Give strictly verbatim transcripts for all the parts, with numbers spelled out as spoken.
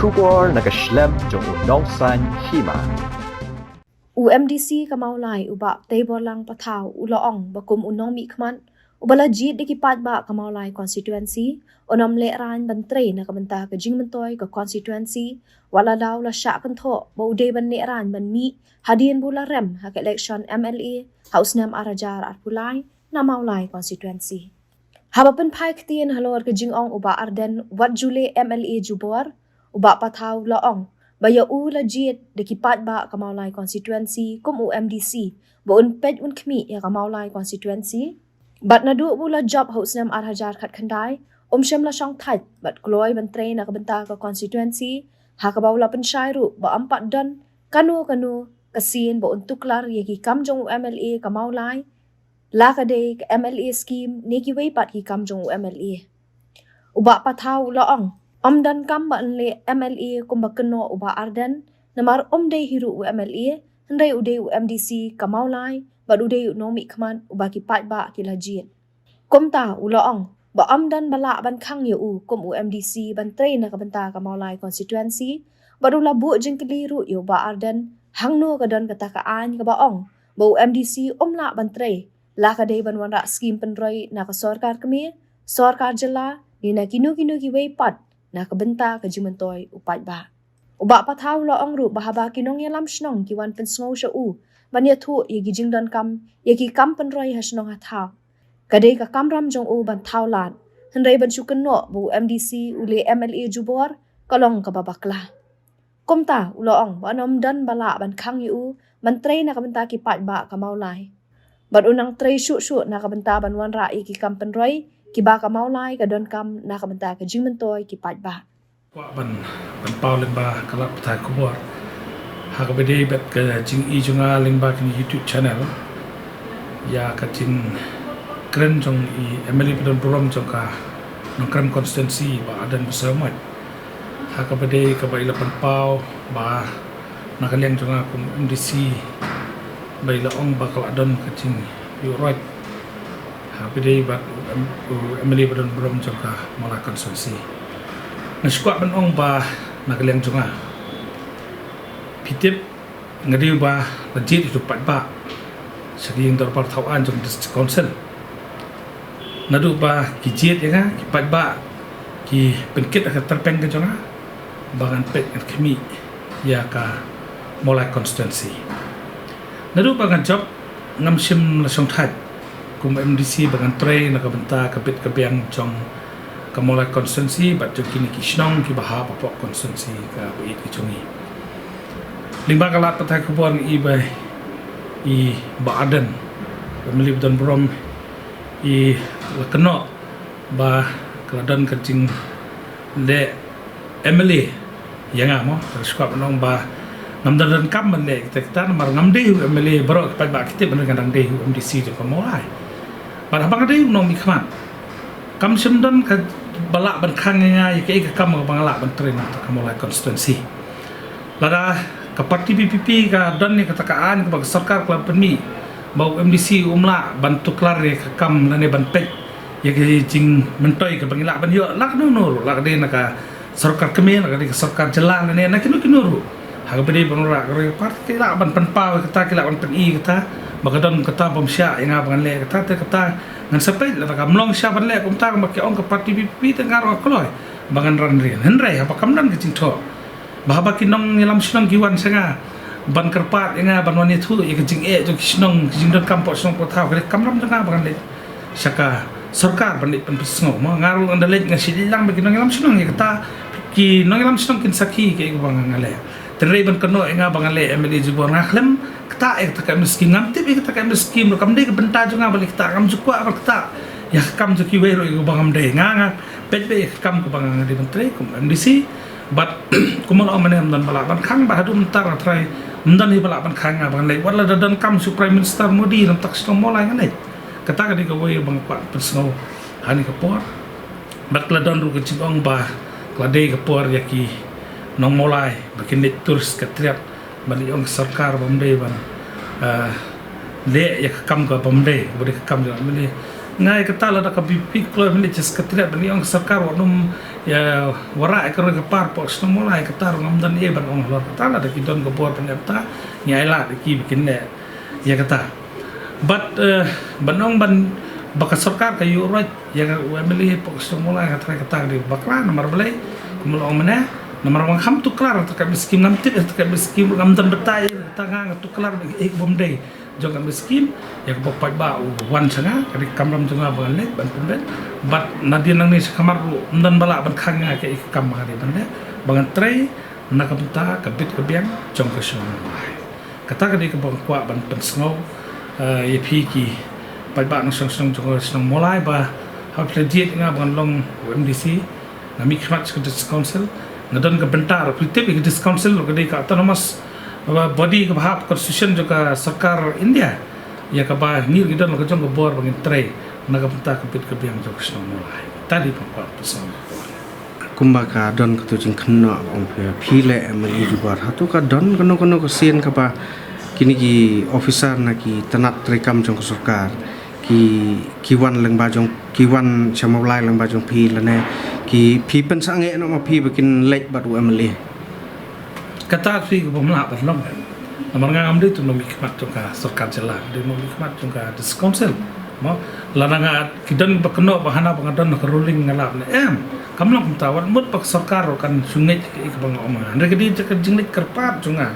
Khubor na ka shlem jong u Nongsaiñ Hima. U MDC ka Mawlai u Bah Teiborlang Pathaw u la ong ba kum u nongmihkhmat uba la jied da ki paidbah ka Mawlai constituency, un ym lehraiñ ban trei na ka bynta ka jingmyntoi ka constituency, wat la daw la shah kynthoh ba u dei ban lehraiñ ban mih hadien ba u la rem ha ka election MLA ha u snem ar hajar arphew lai na Mawlai constituency. Haba pynphai ktien halor ka jingong u Bah Ardent wat ju leh MLA jubor, u Bah Pathaw u la ong ba ïa u la jied da ki paidbah ka Mawlai constituency kum u MDC ba un peit un khmih ïa ka Mawlai constituency. Bad naduh ba u la jop ha u snem ar hajar khatkhyndai, um shym la shongthait bad kloi ban trei na ka bynta ka constituency, ha kaba u la pynshai ruh ba ym pat don kano kano ka sien ba un tuklar ïa ki kam jong u MLA ka Mawlai, la ka dei ka MLA scheme ne kiwei pat ki kam jong u MLA. U Bah Pathaw u la ong, ym donkam ba un leh MLA kumba kynnoh u Bah Ardent, namar um dei hi ruh u MLA, hynrei u dei u MDC ka Mawlai bad u dei u nongmihkhmat uba ki paidbah ki la jied. Kumta u la ong ba ym don ba lah ban khang ïa u kum u MDC ban trei na ka bynta ka Mawlai constituency, bad u la buh jingkylli ruh ïa u Bah Ardent hangno ka don kata ka aiñ kaba ong ba u MDC um lah ban trei, la ka dei ban wanrah skim pynroi na ka sorkar kmie, sorkar jylla, ne na kino kino kiwei pat na ka bynta ka jingmyntoi u paidbah. U Bah Pathaw u la ong ruh ba haba ki nongïalam shnong ki wan pynsngew sha u ban ïathuh ïa ki jingdonkam ïa ki kam pynroi ha shnong ha thaw, ka dei ka kamram jong u ban thaw lad, hynrei ban shu kynnoh ba u MDC u leh MLA jubor ka long kaba bakla. Kumta u la ong ba ym don ba lah ban khang ïa u ban trei na ka bynta ki paidbah ka Mawlai, bad u nang trei shuh shuh na ka bynta ban wanrah ïa ki kam pynroi kiba ka Mawlai ka donkam na ka bynta ka jingmyntoi ki paidbah. Kwah ban pynpaw lyngba ka lad pathai khubor ha kaba dei bad ka jingïohi jong nga lyngba kane ka YouTube channel ïa ka jingkren jong i MLA ba don burom jong ka Nongkrem constituency, Bah Ardent Basaiawmoit. Ha kaba dei kaba i la pynpaw ba na ka liang jong nga kum MDC ba i la ong ba ka la don ka jingïoh roit ha kaba dei bad u M-, u MLA ba don burom jong ka Mawlai constituency. Nga sngewkwah ban ong ba na ka liang jong nga, phi tip, nga dei uba la jied ïa u paidbah sha ka ïing dorbar thaw aiñ jong District Council. Naduh ba ki jied ïa nga, ki paidbah ki pynkit ha ka tyrpeng ka jong nga ba ngan peit ngan khmih ïa ka Mawlai constituency. Naduh ba nga jop, ngam shym la shongthait kum MDC ba ngan trei na ka bynta ka bit ka biang jong ka Mawlai constituency bad jong kine ki shnong kiba hap hapoh constituency kaba ïeit ka jong ngi. Lyngba ka lad pathai khubor ngi i ba i Bah Ardent, MLA ba don burom, i la kynnoh ba ka la don ka jingleh MLA ïa nga mo, ka sngewbha ban ong ba ngam da donkam ban leh kita kita namar ngam dei u MLA baroh ki paidbah ki tip ban nga dang dei u MDC jong ka Mawlai. Bad haba nga dei u nongmihkhmat, kam shym don ka ba lah ban khang ïa nga ïa kaei ka kam kaba nga lah ban trei na ka Mawlai constituency. Lada ka party VPP ka don ïa kata ka aiñ kaba ka sorkar ka la pynmih ba u MDC um lah ban tuklar ïa ka kam lane ban peit ïa ka jingmyntoi kaba ngi lah ban ïoh, la ka no no ruh, la ka dei na ka sorkar kmie, la ka dei ka sorkar jylla lane na kino kino ruh. Ha kaba dei ban wanrah ka ri ka par, ki lah ban pynpaw ïa kata, ki lah ban pyni ïa kata ba ka don kata bym shah ïa nga ba ngan leh kata, te kata ngan sa peit, lada kam long shisha ban leh kumta kumba ki ong ka party VPP, te nga ruh nga kloi ba ngan ran rian. Hynrei haba kam don ka jingthoh, ba haba ki nongïalam shnong ki wan sha nga ban kyrpad ïa nga ban wan ïathuh ïa ka jingeh jong ki shnong, ki jingdonkam hapoh shnong hapoh thaw, ka dei ka kamram jong nga ba ngan leit sha ka sorkar ban leit ban pynsngew. Mo, nga ruh ngan da leit, nga shu leit lang bad ki nongïalam shnong, ïa kata ki nongïalam shnong kin sakhi ïa kaei kaba nga leh. Te hynrei ban kynnoh ïa nga ba ngan leh MLA jubor, nga khlem ktah ïa kata ka MLA scheme, ngam tip ïa kata ka MLA scheme ruh, kam dei ka bynta jong nga ban leh ktah, ngam ju kwah ban ktah ïa ka kam jong kiwei ruh ïa kaba ngam dei. Nga, nga peit beit ïa ka kam kaba nga dei ban trei kum MDC. Bad kumba la ong mynne, ym don ba lah ban khang, bad haduh mynta nga trai ym don hi ba lah ban khang nga ba ngan leit. Wat la da donkam sha u Prime Minister Modi na bynta ka shnong Mawlai, ngan leit. Kata ka dei kawei ba nga kwah pynsngew ha kane ka por. Bad ka la don ruh ka jingong ba ka la dei ka por ïa ki nong Mawlai ba kin leit tur secretariat ban leit ong ka sorkar bym dei ban, eh, leh ïa ka kam ka bym dei, ba dei ka kam jong MLA. Nga ïa kata, lada ka VPP ka kloi ban leit sha secretariat ban leit ong ka sorkar wat nym Ïa, wanrah ïa ka roi ka par hapoh shnong Mawlai, kata ruh ngam don ei ban ong halor kata, lada ki don ka bor ban ïa kata, ngi ailad ïa ki ba kin leh ïa kata. Bad, eh, ban ong ban ba ka sorkar ka ïuh roit ïa ka, u M L A hapoh shnong Mawlai, kata, kata ka dei bakla, namar balei, kumba la ong mynne, namar ba ngam kham tuklar ïa kata ka bit skim, ngam tip ïa kata ka bit skim, ngam don batai, kata nga, nga tuklar, eh, bym dei jong ka bit skim, ïa kaba u paidbah u wan sha nga, ka dei ka kamram jong nga ba ngan leit ban pynbeit. Bad nadien nangne sha khmat ruh ym don ba lah ban khang ïa nga kaei ka kam ba nga dei ban leh, ba ngan trei na ka bynta ka bit ka biang jong ka shnong Mawlai. Kata ka dei kaba nga kwah ban pynsngew, eh, ïa phi ki paidbah nongshong shnong jong ka shnong Mawlai ba haba phi la jied ïa nga ba ngan long u M D C, nga mihkhmat sha ka District Council, nga don ka bynta ruh, phi tip ïa ka District Council ruh ka dei ka autonomous, uh, body kaba hap constitution jong ka sorkar India. Ïa kaba ngi ruh ngi don la ka jong ka bor ba ngin trei na ka bynta ka bit ka biang jong ka shnong Mawlai. Kata dei ba nga kwah pynsngew. Kumba ka don kato jingkynnoh ba ong phi, phi leh M L A jubor, hato ka don kano kano ka sien kaba kine ki officer na ki tnat treikam jong ka sorkar ki, ki wan lyngba jong, ki wan sha Mawlai lyngba jong phi lane ki, phi pynsangeh noh ma phi ba kin leit bad u M L A? Kata ka dei kaba ym lah ban long. Namar nga ngam dei tu nongmihkhmat jong ka sorkar jylla, nga dei nongmihkhmat jong ka District Council. Mo, lada nga, ki don ba kynnoh ba hana ba nga don ha ka ruling nga lah ban leh, em, kam long kumta, wat mut ba ka sorkar ruh kan shu ngeit ïa kaei kaba nga ong. Hynrei ka dei ka jingleit kyrpad jong nga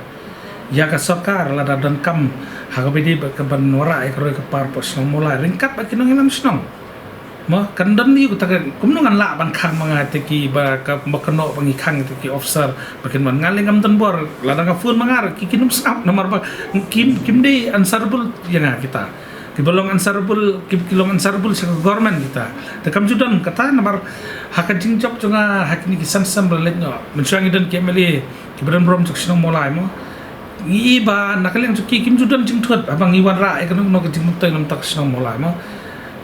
ïa ka sorkar, lada donkam ha kaba dei ba ka ban wanrah ïa ka roi ka par hapoh shnong Mawlai ryngkat bad ki nongïalam shnong. Mo, kan don ïa kata ka, kumno ngan lah ban khang ma nga te ki ba ka, ba kynnoh ba ngi khang te ki officer ba kin wan, nga leh ngam don bor, lada nga phone ma nga ruh ki, kin ym sngap namar ba kim, kim dei answerable ïa nga kita. Kiba long answerable, ki, ki long answerable sha ka government kita. Te kam ju don kata namar ha ka jingjop jong nga ha kine ki san snem ba la leit noh, mynshuwa ngi don ki M L A kiba don burom jong ka shnong Mawlai mo, ngi i ba na ka liang jong ki kim ju don jingthut haba ngi wanrah ïa kano kano ka jingmyntoi na bynta ka shnong Mawlai mo.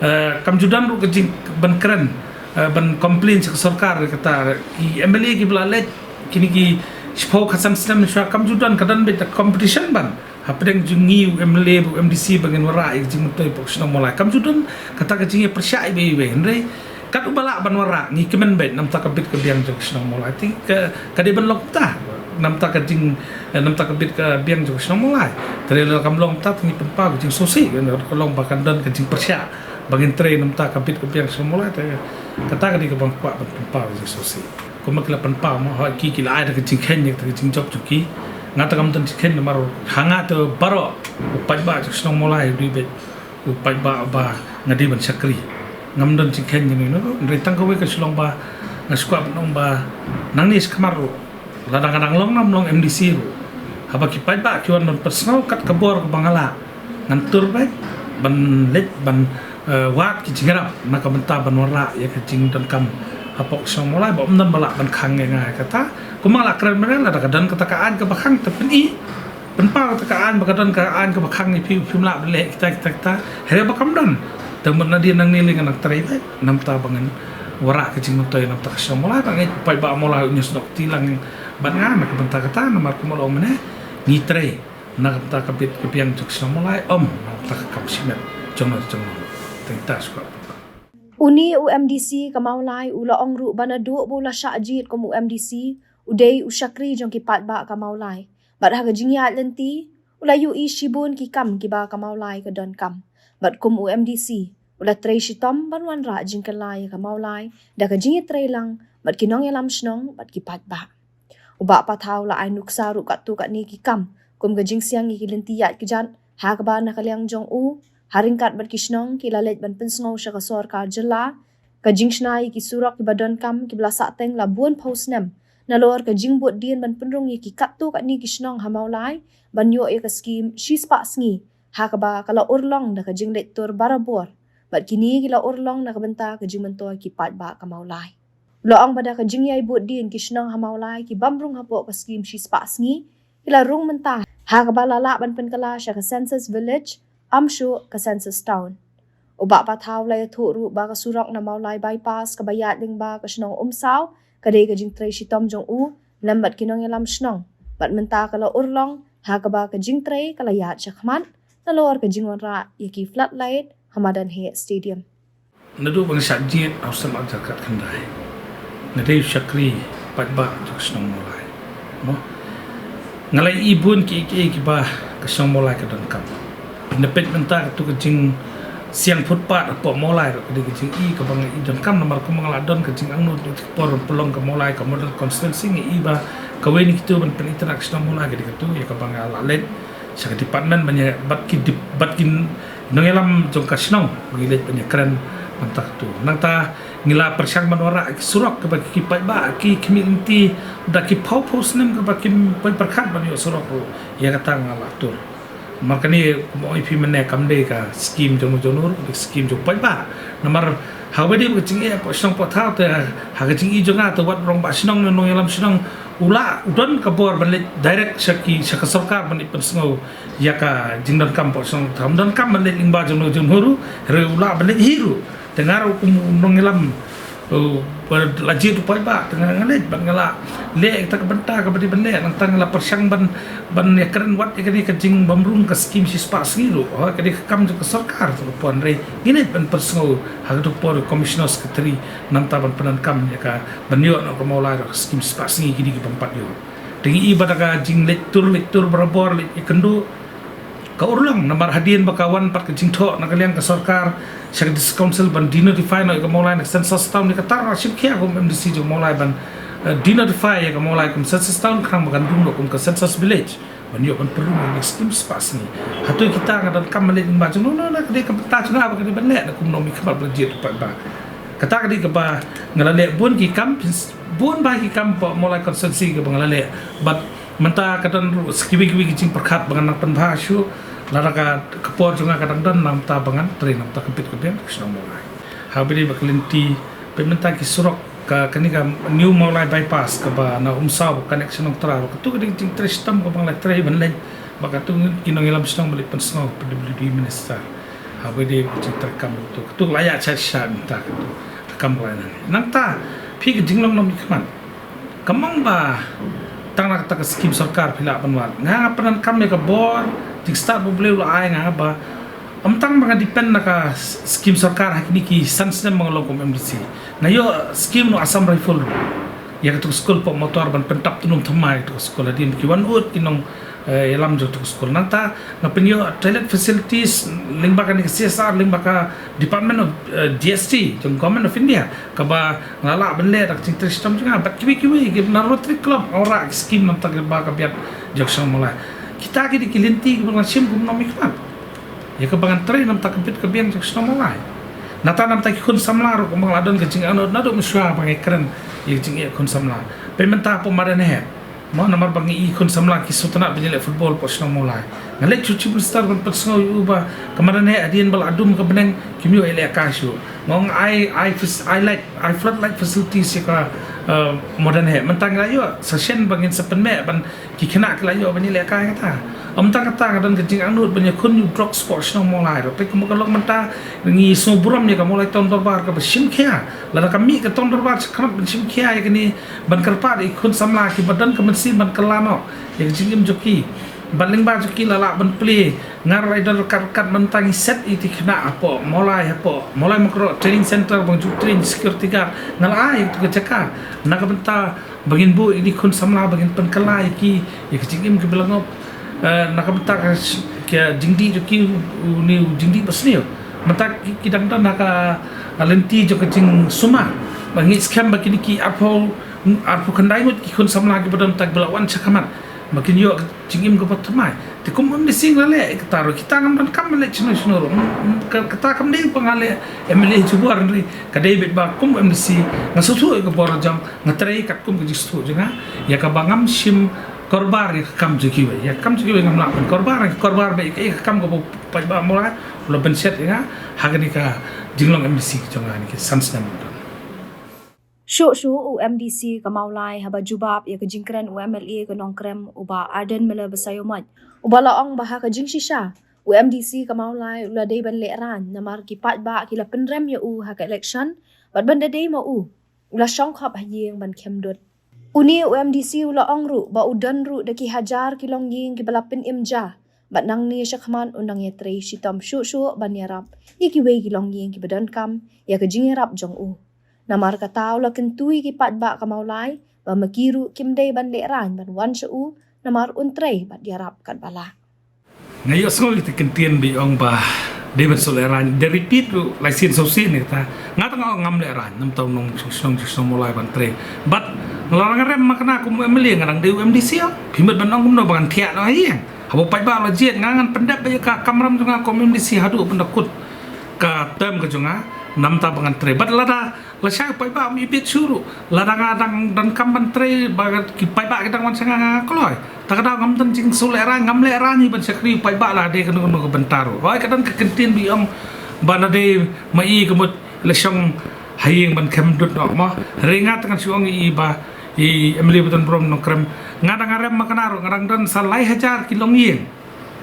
Eh, kam ju don ruh ka jing ban kren, eh, ban complain sha ka sorkar ïa kata. Ki M L A kiba la leit kine ki shiphew khatsan snem mynshuwa kam ju don, ka don beit ka competition ban hapdeng jong ngi u M L A bad u M D C ba ngin wanrah ïa ka jingmyntoi hapoh ka shnong Mawlai. Kam ju don kata ka jingïapyrshah iwei ïa iwei, hynrei kat uba lah ban wanrah ngi kmen beit na bynta ka bit ka biang jong ka shnong Mawlai. Te ka, ka dei ban long kumta na bynta ka jing, eh, na bynta ka bit ka biang jong ka shnong Mawlai. Te lada kam long kumta te ngi pynpaw ka jingsngewsih, ka long ba kan don ka jingpyrshah ba ngin trei na bynta ka bit ka biang shnong Mawlai. Te kata ka dei kaba nga kwah ban pynpaw ka jingsngewsih. Kumba ki la pynpaw mo, hooid ki, ki la ai da ka jingkheiñ ïa ka jingjop jong ki. Nga te ngam don jingkheiñ namar ha nga te baroh u paidbah jong ka shnong Mawlai u dei beit u paidbah ba nga dei ban shakri. Ngam don jingkheiñ ïa kano kano, hynrei tang kawei ka shu long ba nga shu kwah ban ong ba nangne sha khmat ruh, lada nga dang long ne ym long M D C ruh, haba ki paidbah ki wan ban pynsngew kat ka bor kaba nga lah, ngan tur beit ban leit ban, eh, wad ki jingïarap na ka bynta ban wanrah ïa ka jingdonkam hapoh ka shnong Mawlai ba ym don ba lah ban khang ïa nga ïa kata. Kumba nga la kren mynne, lada ka don kata ka aiñ kaba khang te pyni, pynpaw kata ka aiñ ba ka don ka aiñ kaba khang ïa phi, phim lah ban leh kita kita kita. Hynrei ba kam don, te mut nadien nangne lei ngan nang trei beit na bynta ba ngan wanrah ka jingmyntoi na bynta ka shnong Mawlai, ba ngeit u paidbah Mawlai un ïasnoh kti lang bad nga na ka bynta kata, namar kumba la ong mynne, ngi trei na ka bynta ka bit ka biang jong ka shnong Mawlai, ym na ka bynta ka kam shimet jong uno jong uno. Te ngin ïa sngewbha. Une u M D C ka Mawlai u la ong ruh ba naduh ba u la shah jied kum u M D C, u dei u shakri jong ki paidbah ka Mawlai. Bad ha ka jingïaid lynti, u la ïohi shibun ki kam kiba ka Mawlai ka donkam. Bad kum u M D C, u la trei shitom ban wanrah jingkylla ïa ka Mawlai da ka jingïatreilang bad ki nongïalam shnong bad ki paidbah. U Bah Pathaw u la ai nuksa ruh katto katne ki kam kum ka jingsiang ïa ki lynti ïaid kjat ha kaba na ka liang jong u, ha ryngkat bad ki shnong, ki la leit ban pynsngew sha ka sorkar jylla ka jingshna ïa ki surok kiba donkam kiba la sahteng la bun phew snem, nalor ka jingbud dien ban pynrung ïa ki katto katne ki shnong ha Mawlai ban ïoh ïa ka skim shispah sngi, ha kaba ka la urlong da ka jingleit tur barabor. Bad kine ki la urlong na ka bynta ka jingmyntoi ki paidbah ka Mawlai. U la ong ba da ka jingïaibud dien ki shnong ha Mawlai ki bym rung hapoh ka skim shispah sngi, ki la rung mynta ha kaba la lah ban pynkylla sha ka census village, ym shuh ka census town. U Bah Pathaw u la ïathuh ruh ba ka surok na Mawlai bypass kaba ïaid lyngba ka shnong Umsaw ka dei ka jingtrei shitom jong u lem bad ki nongïalam shnong, bad mynta ka la urlong ha kaba ka jingtrei ka la ïaid shakhmat, nalor ka jingwanrah ïa ki floodlight ha madan heh stadium. Naduh ba nga shah jied ha u snem ar hajar khatkhyndai, Nga dei u shakri paidbah jong ka shnong Mawlai. Mo. Nga la ïohi bun ki, ki, kiba ka shnong Mawlai ka donkam. Nga peit mynta katto ka jingsiang footpath hapoh Mawlai ruh ka dei ka jingïohi kaba nga ïohi donkam namar kumba nga la don ka jingangnud ïa ka por pynlong ka Mawlai ka model constituency nga ïohi ba kawei na kito ban pynitynnad ka shnong Mawlai ka dei katto ïa kaba nga la leit sha ka department ban ïa bad ki dep-, bad ki nongïalam jong ka shnong ba ngi leit ban ïakren mynta katto. Nangta ngi la pyrshang ban wanrah ki surok kaba ki paidbah ki khmih lynti da ki phew phew snem kaba kim poi pyrkhat ban ïoh surok ruh ïa kata nga la atur. Namar kane kumba ong ïa phi mynne kam dei ka skim jong u jong u ruh, ka skim jong u paidbah. Namar haba dei ka jingeh hapoh shnong hapoh thaw te ha ka jingïohi jong nga te wat rangbah shnong ne nongïalam shnong u lah u don ka bor ban leit direct sha ki, sha ka sorkar ban leit pynsngew ïa ka jingdonkam hapoh shnong hapoh thaw. Ym donkam ban leit lyngba jong u jong u ruh, hynrei u lah ban leit hi ruh. Te nga ruh kum u nongïalam, eh, ba la jied u paidbah, te nga, nga leit bad nga la leh ïa kata ka bynta kaba dei ban leh, nangta nga la pyrshang ban, ban ïakren wat ïa kane ka jingbymrung ka skim shispah sngi ruh. Ha, ka dei ka kam jong ka sorkar ruh pynrei ngi leit ban pynsngew ha kato ka por u commissioner secretary nangta ban pyndonkam ïa ka ban ïoh noh ka Mawlai ruh ka skim shispah sngi ki dei ki bym pat ïoh. Te ngi ïohi ba da ka jingleit tur leit tur barabor leit ïakynduh ka urlong namar hadien ba ka wan pat ka jingthoh na ka liang ka sorkar sha ka District Council ban denotify noh ïa ka Mawlai na ka Census Town, ïa kata ruh nga shim khia kum M D C jong Mawlai ban, eh, denotify ïa ka Mawlai kum Census Town khnang ba kan rung noh kum ka Census Village ban ïoh ban pynrung ïa ka skim shispah sngi. Hato kita nga donkam ban leit lyngba jong u, no, no, ka dei ka bynta jong nga ba ka dei ban leh na kum u nongmihkhmat ba la jied u paidbah. Kata ka dei kaba nga la leh bun ki kam, bun bah ki kam hapoh Mawlai constituency kaba nga la leh. Bad mynta ka don ruh kiwei kiwei ki jingpyrkhat ba ngan nang pynbha shuh lada ka, ka por jong nga ka dang don, nangta ba ngan trei na bynta ka bit ka biang ka shnong Mawlai. Haba dei bad ka lynti, peit mynta ki surok ka, kane ka New Mawlai Bypass kaba na Umsaw ba connect sha Nongtra ruh, kato ka dei ka jingtrei shitom kaba nga la trei ban leit bad kato ki nongïalam shnong ban leit pynsngew ha P W D minister. Haba dei ka jingtrei kam kato, kato ka la ïaid sha sha mynta kato ka kam ka la ïaid. Nangta phi ka jinglong nongmihkhmat. Kam ong ba tang na kata ka skim sorkar phi lah ban wad. Nga, nga pyndonkam ïa ka bor jingstad ba U Blei u la ai nga ba ym tang ba nga depend na ka s-, skim sorkar ha kine ki san snem ba nga long kum M D C. Nga ïoh skim na Assam Rifle ruh ïa kato ka skul hapoh Mawtor ban pyntap tnum thymmai ïa kato ka skul hadien ba ki wan ud ki nong, eh, ïalam jong kato ka skul. Nangta nga pynïoh toilet facilities lyngba kane ka C S R lyngba ka Department of, eh, G S T jong Government of India kaba nga la lah ban leh da ka jingtrei shitom jong nga bad kiwei kiwei ki na Rotary Club nga wanrah ki skim na bynta kiba ka biang jong ka shnong Mawlai. Kita ki dei ki lynti kiba nga shim kum u nongmihkhmat ïa kaba ngan trei na bynta ka bit ka biang jong ka shnong Mawlai. Nangta na bynta ki khun samla ruh kumba nga la don ka jingangnud naduh mynshuwa ba nga kren ïa ka jingeh khun samla. Peit mynta hapoh madan Heh. Mo, namar ba ngi i khun samla ki sngewtynnat ban ïaleh football hapoh shnong Mawlai. Nga leit sha u Chief Minister ban pynsngew ïa u ba ka madan Heh hadien ba la dum ka bneng kim ïoh ïalehkai shuh. Nga ong ai, ai fas-, ai light, ai floodlight facilities ïa ka, eh, madan Heh. Mynta ngi la ïoh sa shen ba ngin sa pynmih ban ki khynnah ki la ïoh ban ïalehkai ïa kata. Ym tang kata, nga don ka jingangnud ban ïakhun ïa u drugs hapoh shnong Mawlai ruh. Peit kumba ka long mynta ngi sngewburom ïa ka Mawlai Town Dorbar kaba shim khia. Lada ka mih ka Town Dorbar shakhmat ban shim khia ïa kane ban kyrpad ïa ki khun samla kiba don ka mynsiem ban kylla noh ïa ka jingim jong ki. Bad lyngba jong ki la lah ban plie. Nga ruh la don ryngkat ryngkat mynta ngi set ïa ki khynnah hapoh Mawlai, hapoh Mawlai Mawkyrwat Training Centre ba nga ju train security guard. Nga la ai ïa katu ka jaka na ka bynta ba ngin buh ïa ki khun samla ba ngin pynkylla ïa ki ïa ka jingim kiba la ngop. Eh, na ka bynta ka sh-, ka jingdih jong ki, une u jingdih basniew. Mynta ki, ki dang don ha ka, ah, lynti jong ka jingsumar. Ba ngi skhem ba kine ki arphew, arphew khyndai ngut ki khun samla kiba don mynta kiba la wan shakhmat ba kin ïoh ka jingim kaba thymmai. Te kum M D C nga la leh kata ruh, kita ngam donkam ban leit shano shano ruh. Mm, mm, ka-, kata kam dei ba nga leh M L A jubor, hynrei ka dei beit ba kum M D C nga sngewthuh ïa ka bor jong, nga trei katkum ka jingsngewthuh jong nga ïa kaba ngam shim korbar ïa ka kam jong kiwei. Ïa ka kam jong kiwei ngam lah ban korbar, nga korbar beit ïa ka, ïa ka kam kaba u paidbah Mawlai u la bynshet ïa nga ha kane ka jinglong M D C jong nga ha kine ki san snem. Shuh shuh u M D C ka Mawlai haba jubab ïa ka jingkren u M L A ka Nongkrem u Bah Ardent Miller Basaiawmoit, uba la ong ba ha ka jingshisha u M D C ka Mawlai u la dei ban leh raiñ namar ki paidbah ki la pynrem ïa u ha ka election bad ban da dei ma u, u la shong khop ha ïing ban khem dud. Une u M D C u la ong ruh ba u don ruh da ki hajar ki longïing kiba la pynim ja bad nangne shakhmat un nang ïatrei shitom shuh shuh ban ïarap ïa kiwei ki longïing kiba donkam ïa ka jingïarap jong u. Namar kata u la kyntu ïa ki paidbah ka Mawlai ba ma ki ruh kim dei ban lehraiñ ban wan sha u namar un trei bad ïarap katba lah. Nga ïohsngew ïa ki kyntien ba ong ba dei ban shu lehraiñ, dei repeat ruh lai sien saw sien ïa kata. Nga tang nga ong ngam lehraiñ, namar tang nong shnong shnong Mawlai ban trei. Bad nga la rem ma kane kum M L A, nga dang dei u M D C ïa. Phi mut ban ong kumno ba ngan thiah noh ha ïing. Haba paidbah la jied nga ngan pyndep ïa ka kamram jong nga kum M D C haduh ban da kut ka term ka jong nga, namar ba ngan trei. Bad lada lashai u paidbah um ibit shuh ruh, lada nga dang donkam ban trei ba ki paidbah ki dang wan sha nga, nga kloi. Ta ka daw ngam don jingshu lehraiñ, ngam lehraiñ hi ban shakri u paidbah lada dei kano kano ka bynta ruh. Hooid, ka don ka kyntien ba ong ba lada dei ma i ka mut la shong ha ïing ban khem dud noh mo. Hynrei nga te ngan shu ong ïa i ba i M L A ba don burom Nongkrem, nga dang rem ma kane ruh, nga dang don sa lai hajar ki longïing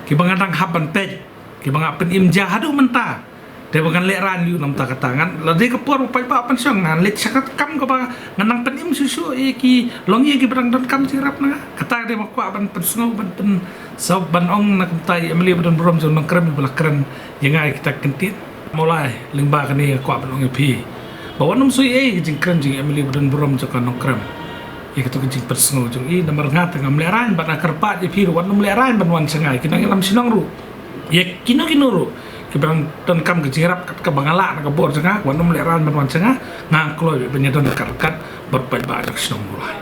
kiba nga dang hap ban peit, kiba nga pynim ja haduh mynta. Te ba ngan lehraiñ ïa u namar kata ngan, lada dei ka por ba paidbah pynshong ngan leit sha ka kam kaba ngan nang pynim shuh shuh ïa ki longïing kiba dang donkam jingïarap na nga. Kata dei ba kwah ban pynsngew, ban pyn, sa ban ong na kumta ïa i M L A ba don burom jong Nongkrem ba la kren ïa nga ïa kita ki kyntien. Mawlai, lyngba kane nga kwah ban ong ïa phi ba wat nym shu ïohi ïa ka jingkren jong i M L A ba don burom jong ka Nongkrem ïa kata ka jingpynsngew jong i, namar nga te ngam lehraiñ, bad nga kyrpad ïa phi ruh wat nym lehraiñ ban wan sha nga, ïa ki nongïalam shnong ruh, ïa kino kino ruh kiba dang donkam ka jingïarap kat kaba nga lah na ka bor jong nga, wat nym lehraiñ ban wan sha nga. Nga kloi ban ïadon kat kat bad paidbah jong ka shnong Mawlai.